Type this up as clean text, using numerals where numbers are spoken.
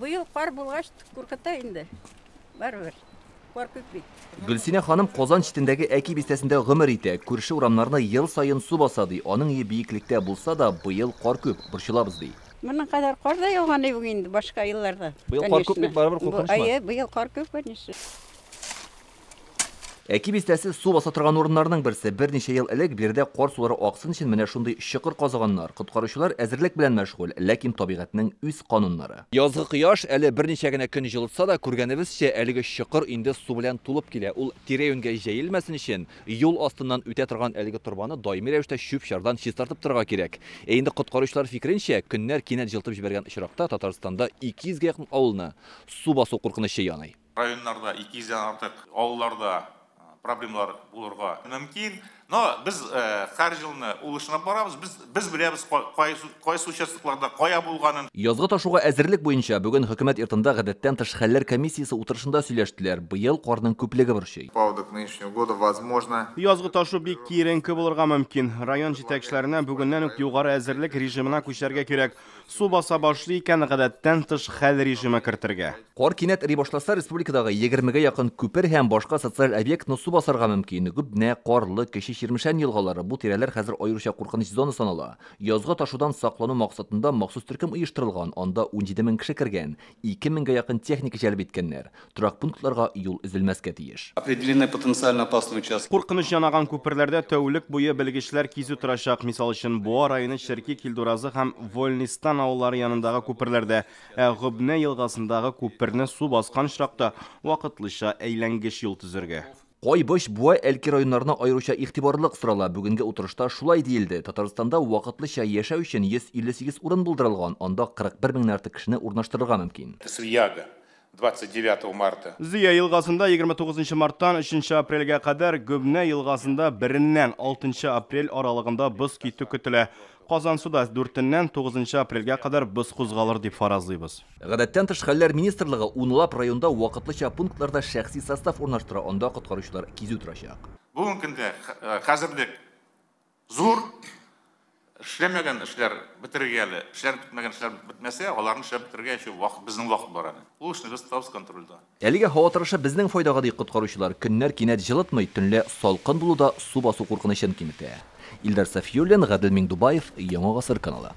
Быел кар булгач куркыта инде. Барыбер. Кар күп бит. Гөлсинә ханым Казан читендәге Әки бистәсендә гомер итә. Күрше урамнарны ел саен су баса ди. Аның өе биеклектә булса да, быел кар күп, борчылабыз ди. Моның кадәр кар да яуган юк инде башка елларда. Быел кар күп бит, барыбер куркынычмы? Әйе, быел кар күп, конечно. Әки бистәсе су баса торган урыннарның берсе. Берничә ел элек биредә кар сулары аксын өчен менә шундый чокыр казыганнар. Коткаручылар әзерлек белән мәшгуль, ләкин табигатьнең үз кануннары. Язгы кояш әле берничә генә көн җылытса да, күргәнебезчә, әлеге чокыр инде су белән тулып килә. Ул тирә-юньгә җәелмәсен өчен юл астыннан үтә торган әлеге торбаны даими рәвештә чүп-чардан чистартып торырга кирәк. Ә инде коткаручылар фикеренчә, көннәр кинәт җылытып җибәргән очракта Татарстанда 200 гә якын авылны су басу куркынычы яный. Районнарда 200 дән артык авылларда проблемалар булырга мөмкин. Но без һәр елны ул эшне барабыз, без беләбез кайсы участокларда кая булганын. Язгы ташуга әзерлек буенча бүген хөкүмәт йортында гадәттән тыш хәлләр комиссиясе утырышында сөйләштеләр. Быел карның күплеге борчый. Паводок нынешнего года возможно. Язгы ташу бик киеренке булырга мөмкин. Район җитәкчеләренә бүгеннән үк югары әзерлек режимына күчәргә кирәк. Су баса башлый икән, гадәттән тыш хәл режимы кертергә. Кар кинәт эри башласа, республикадагы 20-гә якын күпер һәм башка социаль объектны су басарга мөмкин. Гөбнә, Карлы, Кече Чирмешән елгалары бу тирәләр хәзер аеруча куркыныч зона санала. Язгы ташудан саклану максатында махсус төркем оештырылган, анда 17 мең кеше кергән, 2 меңгә якын техника җәлеп иткәннәр. Торак пунктларга юл өзелмәскә тиеш. Определены потенциально опасные участки. Куркыныч янаган күперләрдә тәүлек буе белгечләр кизү торачак. Мисал өчен, Буа районы Черки, Килдуразы һәм Вольнистан авыллары янындагы күперләрдә, ә Гөбнә елгасындагы күперне су баскан очракта вакытлыча әйләнгеч юл төзергә. Кайбыч, Буа, Әлки районнарына аеруча игътибарлык сорала. Бүгенге утырышта шулай диелде. Татарстанда вакытлыча яшәү өчен 158 урын булдырылган, анда 41 меңнән артык кешене урнаштырырга мөмкин. Свияга 29 марта. Зөя елгасында 29 марттан 3 апрельгә кадәр, Гөбнә елгасында 1-ннән 6 апрель аралыгында боз китү көтелә. Казансуда 4-ннән 9 апрельгә кадәр боз кузгалыр дип фаразлыйбыз. Гадәттән тыш хәлләр министрлыгы унлап районда вакытлыча пунктларда шәхси состав урнаштыра, анда коткаручылар кизү торачак. Бүгенге көндә хәзерлек зур, эшләмәгән эшләр бетерергә әле, эшләр бетмәгән эшләр бетмәсә, аларны эшләп бетерергә еще вакыт, безнең вакыт бар әле. Ул эшне без тотабыз контрольдә. Әлегә һава торышы безнең файдага ди коткаручылар. Көннәр кинәт җылытмый, төнлә салкын булу да су басу куркынычын киметә. Илдар Сафиуллин, Гадел Миңдубаев, Яңа Гасыр каналы.